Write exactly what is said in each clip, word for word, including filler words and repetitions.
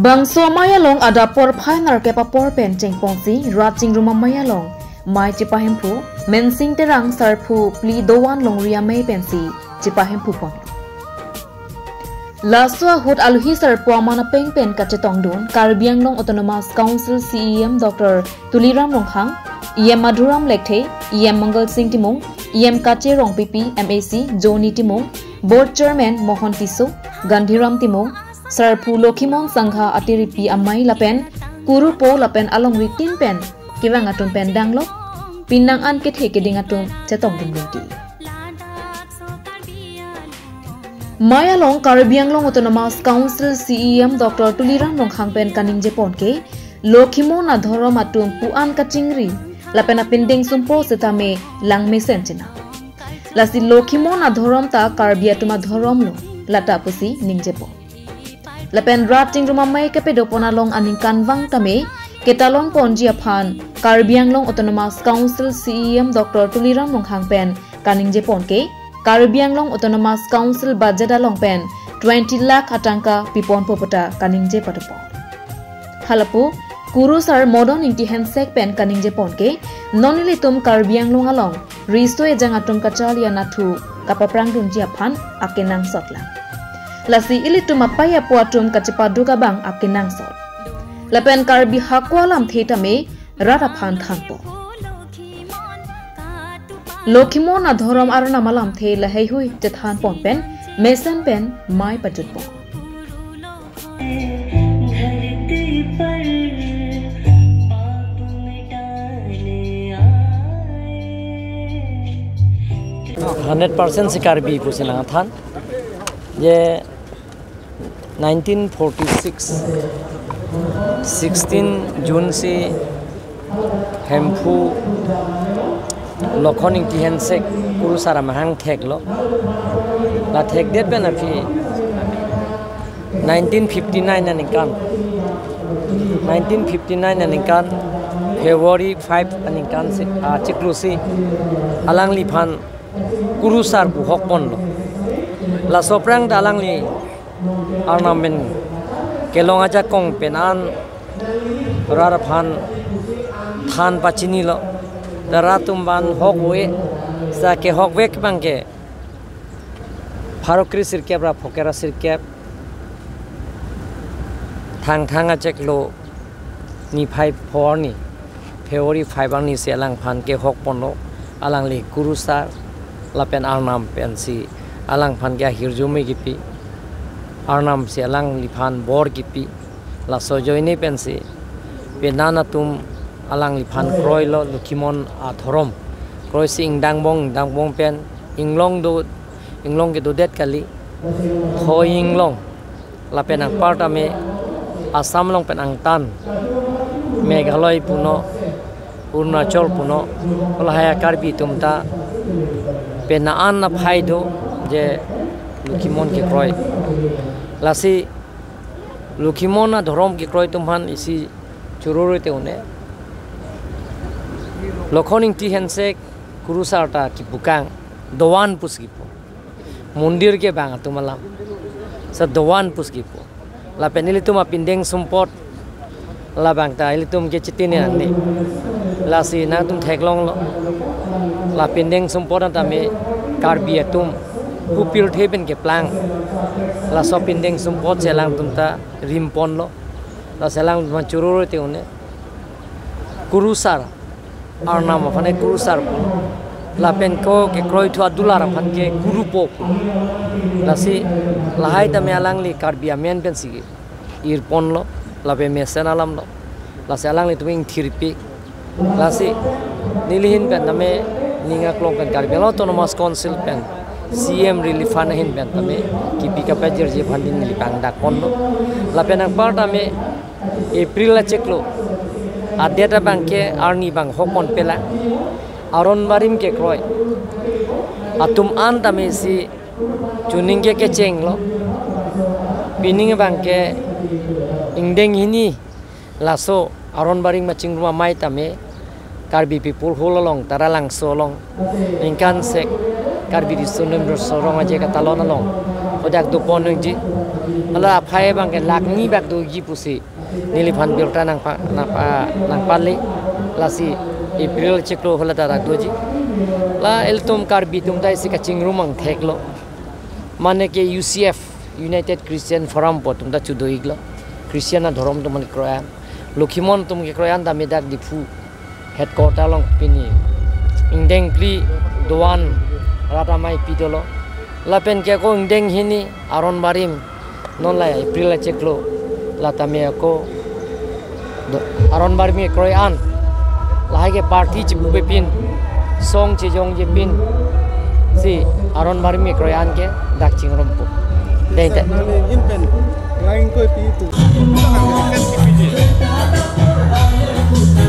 Bangso amei along adap porphai nerkep apor pen chengponsi rat chingrum amei along mei chepahemphu Mensing Terang, sarpo phli doan longri amei pensi chepahemphu pon. Laso ahut alohi sarpo aman apeng pen kachetongdun Karbi Anglong Autonomous Council C E M Doctor Tuliram Ronghang, E M Madhuram Lekthe, E M Mangal Singh Timung, E M Kache Rongpipi, M A C Johnny Timung, Board Chairman Mohon Tisso, Gandhiram Timung, sarpo Lokhimon Sangha atiripi amei lapen kurupo lapen alongri tin pen kevang atum pen danglok penang an kethe keding atum chetongdun longji. Mei along Karbi Anglong Autonomous Council C E M Doctor Tuliram Ronghang pen kaningje pon ke Lokhimon adhorom atum pu-an kachingri lapen apindeng sumpot setame langmesen chenam. Lasi Lokhimon adhorom ta Karbi atum adhorom lo, lata pusi ningje pon. Lapen rat chingrum amei kepadopon along aningkanvang tame ketalon ponji aphan Karbi Anglong Autonomous Council C E M Doctor Tuliram Ronghang pen kaningje pon ke Karbi Anglong Autonomous Council budget along pen twenty lakh atangka piponpo puta kaningje padopon. Halapu kurusar Modon Ingti Hensek pen kaningje pon ke non ilitum Karbi Anglong along riso ejang atum kacharli anatthu kapaprangdunji aphan akenangsot lang. Lasi ilitum apei apo atum kachepaduk abang akenangsot. Lapen Karbi hako alamthe tame rat aphan thanpo. Lokhimon adhorom arnam alamthe laheihui chethan pon pen mesen pen mei pajut pon. Hundred percent si Karbi pusi nangthan. Je nineteen forty-six, sixteen June si Hemphu Lokhon Ingti Hensek kurusar amahang theklo. La thekdet pen aphi nineteen fifty-nine aningkan, nineteen fifty-nine aningkan February five aningkan si, ah, chiklo si alangliphan kurusar pu hok ponlo. Laso aphrang ta alangli arnam pen kelong ajakong pen an rat aphan than pachinilo. Ta rat atum aphan hok ave, sa kehok vek abang ke pharo kre sirkep ra phokera sirkep Thangthang achiklo niphai pho arni, February five arni si alangphan kehok ponlo, alangli kurusar lapen arnam pensi alangphan ke ahirjume kipi, arnam si alangliphan bor kipi, laso ajoine pensi penan atum alangliphan kroilo, Lokhimon adhorom kroisi ingdangbong, ingdangbong pen inglong do, inglong kedodet kali, thoi inglong lapen anparta me Assam along pen angtan, Meghalaya punon, Arunachal punon, lahai a Karbi atum ta penan aphai do je Lokhimon kekroi. Lasi Lokhimon adhorom kekroi atum aphan isi chururu te un-e. Lokhon Ingti Hensek kurusar ta kipu kang, doan pusi kipu. Mondir kevang atum alam, sa doan pusi kipu. Lapen ilitum apindeng sumpot labang ta ilitum ke chitine ani. Lasi nangtum theklonglo, la pindeng sumpot an tame Karbi atum pu pirthe pen keplang. Laso pindeng sumpot si alangtum ta rim ponlo. Lasi alangtum chururu te un-e. Kurusar arnam aphan ke kurusar pu, lapen ko kekroithu adular aphan ke kurupo pu. Lasi lahai tame alangli Karbi amen pensi ir ponlo, lapen mesen alamlo. Lasi alanglitum ingthirpi. Lasi neli ahin pen tame, ning aklong pen, Karbi Anglong Autonomous Council pen C M Relief Fund ahin pen tame kipi kapajirji aphan neli pangdak ponlo. Lapen anpar tame April achiklo adet abang ke arni abang hok ponpe la, aron barim kekroi atum an tame si chuning ke kechenglo. Pining abang ke ingdeng hini laso aron barim ma chingrum amei tame Karbi People Hall along, Taralangso along, ningkan sek Karbi Riso Nimso Rong Aje katalon along Odak do pon nangji. Hala aphai abang ke lakh ni bak doji pusi neliphan birta nangpa, nangpa, nangpale. Lasi April chiklo hala ta dak doji. La ilitum Karbi atum ta isi kachingrum angthek lo. Mane ke U C F, United Christian Forum pu atum ta chudo-iklo. Christian adhorom atum mane kroyan. Lokhimon atum ke kroyan tame dak Diphu headquarter along pini ingdeng phli do-an rat amei pi dolo. Lapen ke ako ingdeng hini aron barim non la April achiklo la tame ako do-, aron barim ke kroyan. Lahai ke party chibupe pin, song chejongje pin si aron barim ke kroyan ke dak chingrumpo. Dei te. Nangli ingpen, lang ingkoi pi tu.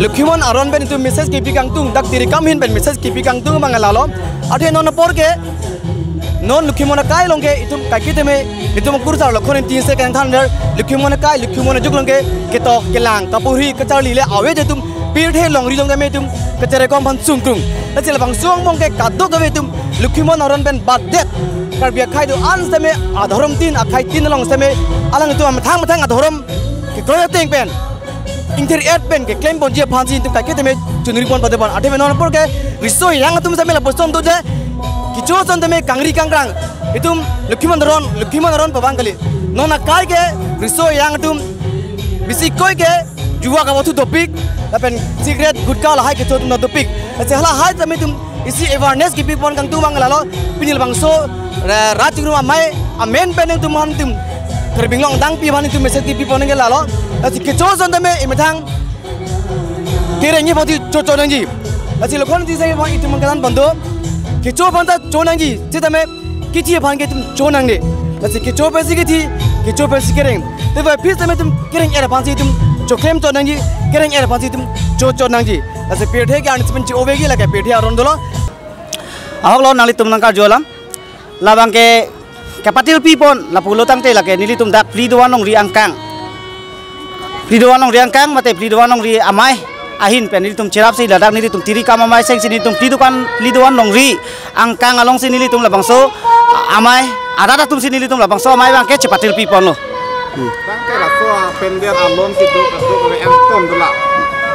Lokhimon aron pen itum message kipi kangtung, dak Tirikam ahin pen message kipi kangtung abang lalo. Athe non apor ke, non Lokhimon akai along ke itum kaiketa me, itum kursa Lokhon Inti se kangthan der, Lokhimon akai, Lokhimon ajuk along ke, ketok, kelang, kapuri, kacharli le ave je itum, pirthe longri along tame itum kacherekom aphan sungkrung. Lasi labangso angbong ke kadokave itum Lokhimon aron pen batdet Karbi akhei do-an setame adhorom tin, akhei tin along setame alangtum amethang methang adhorom kekroi ateng pen ingthir-et pen keklem ponji aphansi itum kaiketa me chunri pon pade pon. Athe me non apor ke riso yang atum setame lapuson do je, kecho ason tame kangri kangkrang. Itum Lokhimon aron, Lokhimon aron pabang kali. Non akai ke riso yang atum bisi koi ke jua kawathu dopik, lapen cigarette, gutka lahai kecho atum dopik. Lasi halahai tame itum isi awareness kipi pon kangtung abang lalo, pini labangso ra-, rat chingrum amei amen pen nangtum aphan itum Karbi Anglong adang pi aphan itum message kipi pon ke lalo. Lasi kecho ason tame imethang kereng aphan itum chochot nangji. Lasi Lokhon Inti se aphan itum mangkalan bando. Kecho aphan ta cho nangji, setame kithi aphan ke itum cho nangne. Lasi kecho pensi kithi, kecho pensi kereng. Tebak phi setame itum kereng-et aphansi itum choklem chot nangji, kereng-et aphansi itum chochot nangji. Lasi pirthe ke arni seven chi ove ke lake pirthe aron dolo. Ahok lo nanglitum nangkarju alam. Labang ke kepatil pi pon, lapulo tangte lake nelitum dak phli do-an longri angkang. Phli do-an longri angkang, mate phli do-an longri amei ahin pen nelitum cherapsi ladak nelitum Tirikam amei sengsi nelitum phli do-an, phli do-an longri angkang alongsi nelitum labangso amei arat atumsi nelitum labangso amei abang ke chepatil pi ponlo. Tangte laso apender alon si do, do, do, em, ton dola.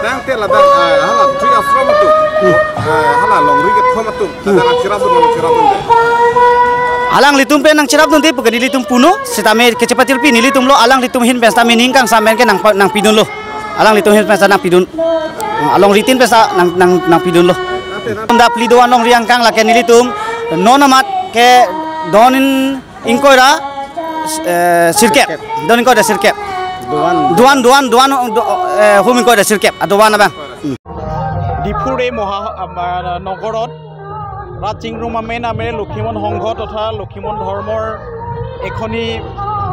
Tangte ladak, eh, hala Tri Ashram atum. Hmm. Eh, hala longri kethom atum. Hmm. Ladak nangcherapdun, nangcherapdun de. Alanglitum pen nangcherapdunde puke nelitum punon, setame kechepatil pi nelitum lo, alanglitum ahin pen setame ning kangsam pen ke nang pa-, nangpidunlo. Alanglitum ahin pen setame nangpidun. Alongri tin pen setame nang, nang, nangpidunlo. Tangte, tangte. Dak phli do-an longri angkang lake nelitum non amat ke don ingkoi ra, eh, sirkep. Sirkep. Don ingkoi ra sirkep. Do-an. Do-an, do-an, do-an, do-, eh, hum ingkoi ra sirkep. Ah, do-an abang. Hmm. ডিফুৰ এই মহা-, আ, মা-, নগৰত ৰাজ চিংৰুম আমে নামেৰে লক্ষীমন সংঘ তথা লক্ষীমন ধৰ্মৰ এখনি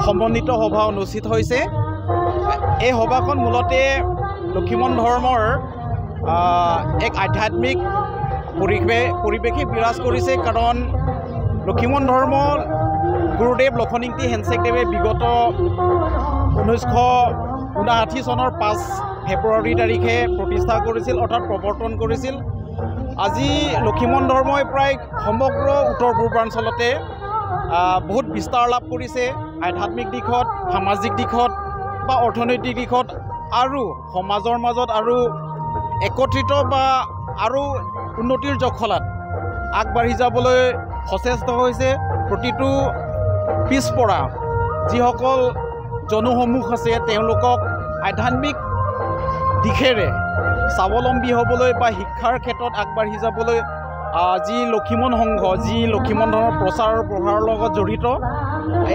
সমন্বিত সভা অনুষ্ঠিত হৈছে। এই সভাখন মূলতে লক্ষীমন ধৰ্মৰ আহ, এক আধ্যাত্মিক পৰিৱেশ, পৰিৱেশে বিৰাজ কৰিছে। কাৰণ লক্ষীমন ধৰ্ম গুৰুদেৱ লক্ষীমন ইংতি হেনচেকদেৱে বিগত ঊনৈছশ ঊনাষাঠি চনৰ পাঁচ ফেব্ৰুৱাৰী তাৰিখে প্ৰতিষ্ঠা কৰিছিল, অৰ্থাৎ প্ৰৱৰ্তন কৰিছিল। আজি লক্ষীমন ধৰ্মই প্ৰায় সমগ্ৰ উত্তৰ পূৰ্বাঞ্চলতে, আহ, বহুত বিস্তাৰ লাভ কৰিছে। আধ্যাত্মিক দিশত, সামাজিক দিশত বা অৰ্থনৈতিক দিশত আৰু সমাজৰ মাজত আৰু একত্ৰিত বা আৰু উন্নতিৰ জখলাত আগবাঢ়ি যাবলৈ সচেষ্ট হৈছে। প্ৰতিটো পিছপৰা যিসকল জনসমূহ আছে, তেওঁলোকক আধ্যাত্মিক দিশেৰে স্বাৱলম্বী হ'বলৈ বা শিক্ষাৰ ক্ষেত্ৰত আগবাঢ়ি যাবলৈ, আহ, যি লক্ষীমন সংঘ, যি লক্ষীমন ধৰ্মৰ প্ৰচাৰ আৰু প্ৰসাৰৰ লগত জড়িত,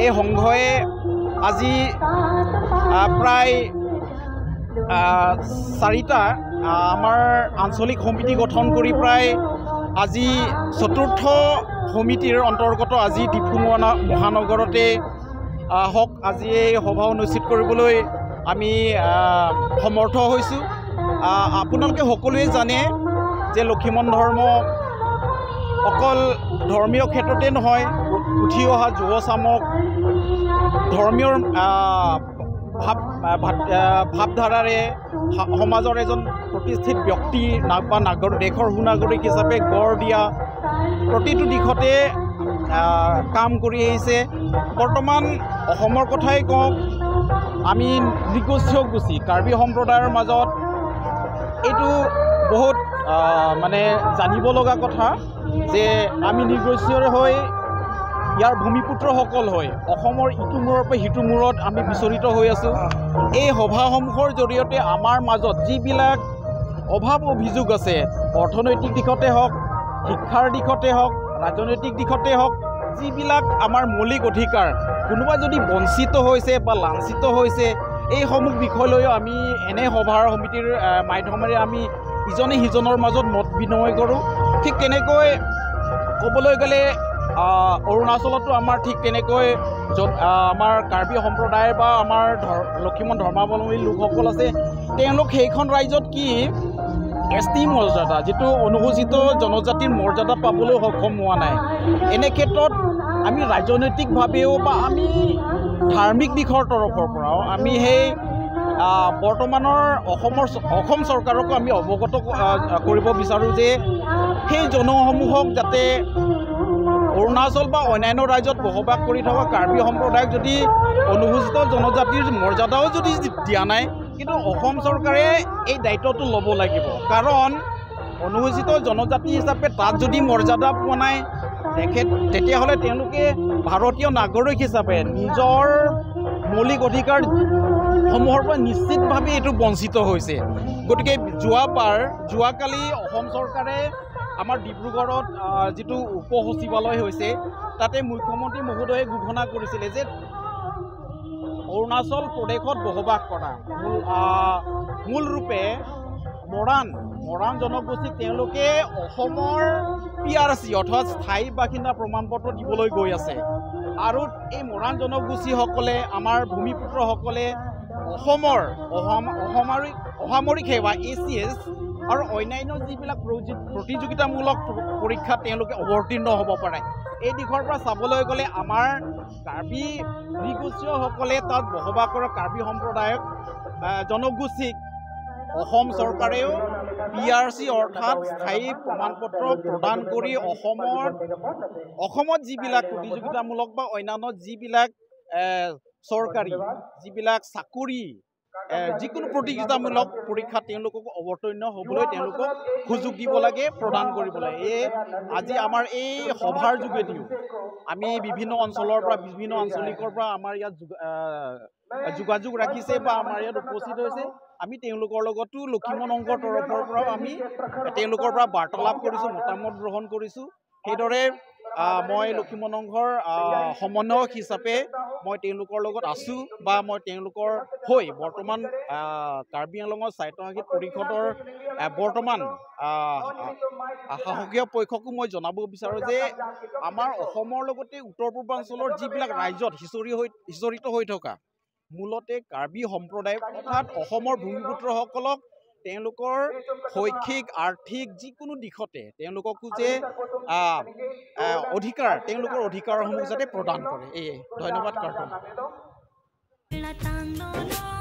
এই সংঘই আজি, আহ, প্ৰায়, আহ, চাৰিটা, আহ, আমাৰ আঞ্চলিক সমিতি গঠন কৰি প্ৰায় আজি চতুৰ্থ সমিতিৰ অন্তৰ্গত আজি ডিফু মহান-, মহানগৰতে, আহ, হওক আজি এই সভা অনুষ্ঠিত কৰিবলৈ আমি, আহ, সমৰ্থ হৈছোঁ। আহ, আপোনালোকে সকলোৱে জানে যে লক্ষীমন ধৰ্ম অকল ধৰ্মীয় ক্ষেত্ৰতে নহয়, উঠি অহা যুৱ চামক ধৰ্মীয়, আহ, ভাৱ, আহ, ভাৱ, আহ, ভাৱধাৰাৰে স-, সমাজৰ এজন প্ৰতিষ্ঠিত ব্যক্তি না-, বা নাগৰিক, দেশৰ সুনাগৰিক হিচাপে গঢ় দিয়া প্ৰতিটো দিশতে, আহ, কাম কৰি আহিছে। বৰ্তমান অসমৰ কথাই কওক, আমি নৃগোষ্ঠীয় গোষ্ঠী কাৰ্বি সম্প্ৰদায়ৰ মাজত এইটো বহুত, আহ, মানে জানিব লগা কথা যে আমি নৃগোষ্ঠীয় হৈ ইয়াৰ ভূমিপুত্ৰসকল হৈ অসমৰ ইটো মূৰৰ পৰা সিটো মূৰত আমি বিচৰিত হৈ আছোঁ। এই সভাসমূহৰ জৰিয়তে আমাৰ মাজত যিবিলাক অভাৱ অভিযোগ আছে, অৰ্থনৈতিক দিশতে হওক, শিক্ষাৰ দিশতে হওক, ৰাজনৈতিক দিশতে হওক, যিবিলাক আমাৰ মৌলিক অধিকাৰ, কোনোবা যদি বঞ্চিত হৈছে বা লাঞ্ছিত হৈছে, এইসমূহ বিষয় লৈও আমি এনে সভাৰ সমিতিৰ, আহ, মাধ্যমেৰে আমি ইজনে সিজনৰ মাজত মত বিনিময় কৰোঁ। ঠিক তেনেকৈ ক'বলৈ গ'লে, আহ, অৰুণাচলতো আমাৰ ঠিক তেনেকৈ য'ত, আহ, আমাৰ কাৰ্বি সম্প্ৰদায় বা আমাৰ ধৰ-, লক্ষীমন ধৰ্মাৱলম্বী লোকসকল আছে, তেওঁলোক সেইখন ৰাজ্যত কি এছ টি মৰ্যাদা, যিটো অনুসূচিত জনজাতিৰ মৰ্যাদা পাবলৈ সক্ষম হোৱা নাই। এনে ক্ষেত্ৰত আমি ৰাজনৈতিকভাৱেও বা আমি ধাৰ্মিক দিশৰ তৰফৰ পৰাও আমি সেই, আহ, বৰ্তমানৰ অসমৰ চ-, অসম চৰকাৰকো আমি অৱগত ক-, আহ, কৰিব বিচাৰোঁ যে সেই জনসমূহক যাতে অৰুণাচল বা অন্যান্য ৰাজ্যত বসবাস কৰি থকা কাৰ্বি সম্প্ৰদায়ক যদি অনুসূচিত জনজাতিৰ মৰ্যাদাও যদি দিয়া নাই, কিন্তু অসম চৰকাৰে এই দায়িত্বটো ল'ব লাগিব। কাৰণ অনুসূচিত জনজাতি হিচাপে তাত যদি মৰ্যাদা পোৱা নাই, তেখেত, তেতিয়াহ'লে তেওঁলোকে ভাৰতীয় নাগৰিক হিচাপে নিজৰ মৌলিক অধিকাৰসমূহৰ পৰা নিশ্চিতভাৱে এইটো বঞ্চিত হৈছে। গতিকে যোৱাবাৰ, যোৱাকালি অসম চৰকাৰে আমাৰ ডিব্ৰুগড়ত, আহ, যিটো উপ সচিবালয় হৈছে, তাতে মুখ্যমন্ত্ৰী মহোদয়ে ঘোষণা কৰিছিলে যে অৰুণাচল প্ৰদেশত বসবাস কৰা মূল, আহ, মূল ৰূপে মৰাণ, মৰাণ জনগোষ্ঠীক তেওঁলোকে অসমৰ পি আৰ চি অৰ্থাৎ স্থায়ী বাসিন্দা প্ৰমাণ পত্ৰ দিবলৈ গৈ আছে। আৰু এই মৰাণ জনগোষ্ঠীসকলে, আমাৰ ভূমিপুত্ৰসকলে অসমৰ অসাম-, অসামৰিক, অসামৰিক সেৱা, এ চি এছ, আৰু অন্যান্য যিবিলাক প্ৰযু-, প্ৰতিযোগিতামূলক প-, পৰীক্ষাত তেওঁলোকে অৱতীৰ্ণ হ'ব পাৰে। এই দিশৰ পৰা চাবলৈ গ'লে আমাৰ কাৰ্বি নৃগোষ্ঠীয়সকলে তাত বসবাস কৰা কাৰ্বি সম্প্ৰদায়ক, আহ, জনগোষ্ঠীক অসম চৰকাৰেও পি আৰ চি অৰ্থাৎ স্থায়ী প্ৰমাণ পত্ৰ প্ৰদান কৰি অসমত, অসমত যিবিলাক প্ৰতিযোগিতামূলক বা অন্যান্য যিবিলাক, এ, চৰকাৰী যিবিলাক চাকৰি, এ, যিকোনো প্ৰতিযোগিতামূলক পৰীক্ষাত তেওঁলোকক অৱতীৰ্ণ হ'বলৈ তেওঁলোকক সুযোগ দিব লাগে, প্ৰদান কৰিব লাগে। এই আজি আমাৰ এই সভাৰ যোগেদিও আমি বিভিন্ন অঞ্চলৰ পৰা, বিভিন্ন আঞ্চলিকৰ পৰা আমাৰ ইয়াত যোগ-, আহ, যোগাযোগ ৰাখিছে বা আমাৰ ইয়াত উপস্থিত হৈছে। আমি তেওঁলোকৰ লগতো লক্ষীমন সংঘৰ তৰফৰ পৰাও আমি তেওঁলোকৰ পৰা বাৰ্তালাপ কৰিছোঁ, মতামত গ্ৰহণ কৰিছোঁ। সেইদৰে, আহ, মই লক্ষীমন সংঘৰ, আহ, সমন্বয়ক হিচাপে মই তেওঁলোকৰ লগত আছোঁ বা মই তেওঁলোকৰ হৈ বৰ্তমান, আহ, কাৰ্বি আংলঙৰ স্বায়ত্তশাসিত পৰিষদৰ, আহ, বৰ্তমান, আহ, আহ, শাসকীয় পক্ষকো মই জনাব বিচাৰোঁ যে আমাৰ অসমৰ লগতে উত্তৰ পূৰ্বাঞ্চলৰ যিবিলাক ৰাজ্যত সিঁচৰি হৈ, সিঁচৰিত হৈ থকা মূলতে কাৰ্বি সম্প্ৰদায় অৰ্থাৎ অসমৰ ভূমিপুত্ৰসকলক তেওঁলোকৰ শৈক্ষিক, আৰ্থিক যিকোনো দিশতে তেওঁলোককো যে, আহ, আহ, অধিকাৰ, তেওঁলোকৰ অধিকাৰসমূহ যাতে প্ৰদান কৰে। এয়ে। ধন্যবাদ, কৰ্তন।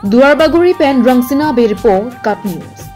Duarbagori pen Rangsina Abe report, KAT News.